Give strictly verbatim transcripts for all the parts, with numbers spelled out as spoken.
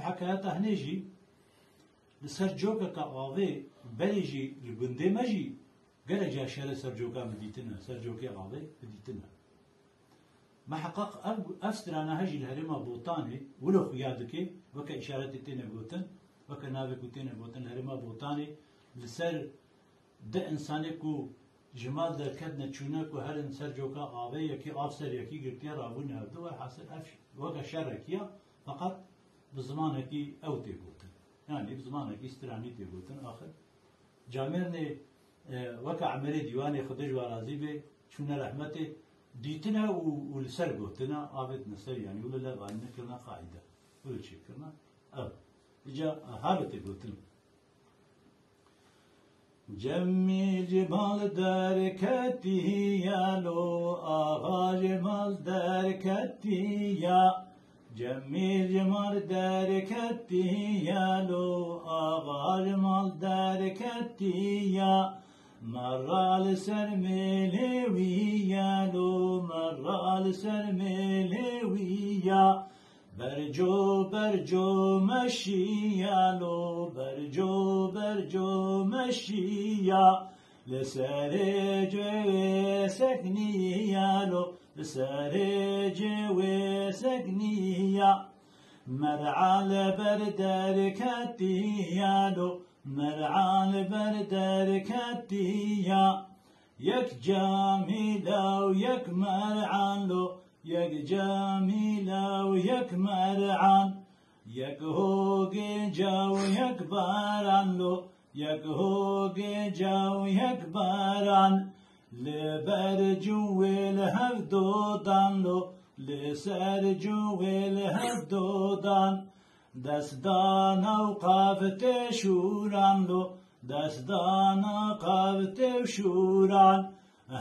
Hekayeta hinê jî li ser cokeke avê berê jî li gundê me jî gelek ca şerê ser cokan bi dîtin e, ser cokê avê bi dîtin e. Miheqeq ev, ev strana he jî li herêma Botanê wilo xuya dike, weke îşaretê têne gotin, weke navê ku têne gotin li herêma Botanê li ser di insanê ku ji mal derketine çûne ku herin ser coka avê yekî av ser yekî girtiye rabûne hevdu, welhasil ev weke şerekî ya, feqet bi zimanekî ew tê gotin. Yanî bi zimanekî stranî tê gotin. Axir camêrnê, e, weke Emerê Dîwanê Xwedê ji we razî be, çûne rehmetê, dîtine û, û li ser gotine, avêtine ser, yanî û li lev anîne kirine qaîde. Û li çêkirine ev. Îca halo tê gotin. Cemîl Cemal derketî ya lo, axa Cemal derketî ya. Cemîl Cemal derketî ya lo, axa Cemal derketî ya. Merra li ser mêlê wî ya lo, merra li ser mêlê wî ya. Berco, berco meşiya lo, berco, berco meşiya. Li serê cewê sekniya lo, li serê cewê sekniya. Mer'a li ber derketiya lo, mer'a li ber derketiya. Yek Cemîla û yek Mer'an lo, yek Cemîla û yek Mer'an. Yek hogê ca û yek baran lo, yek hogê ca û yek baran. Li ber cûwê li hev dodan lo, li ser cûwê li hev dodan. Destdana û qavtê şûran lo, destdana qavtê û şûran.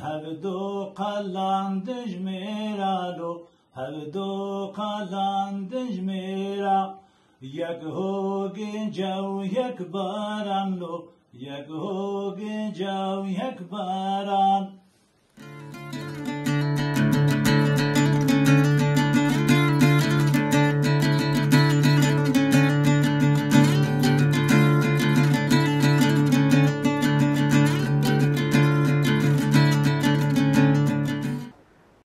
Hevdo qalan dijmêra lo, hevdo qalan dijmêra. Yek hogê ca û yek baran lo, yek hogê ca û yek baran.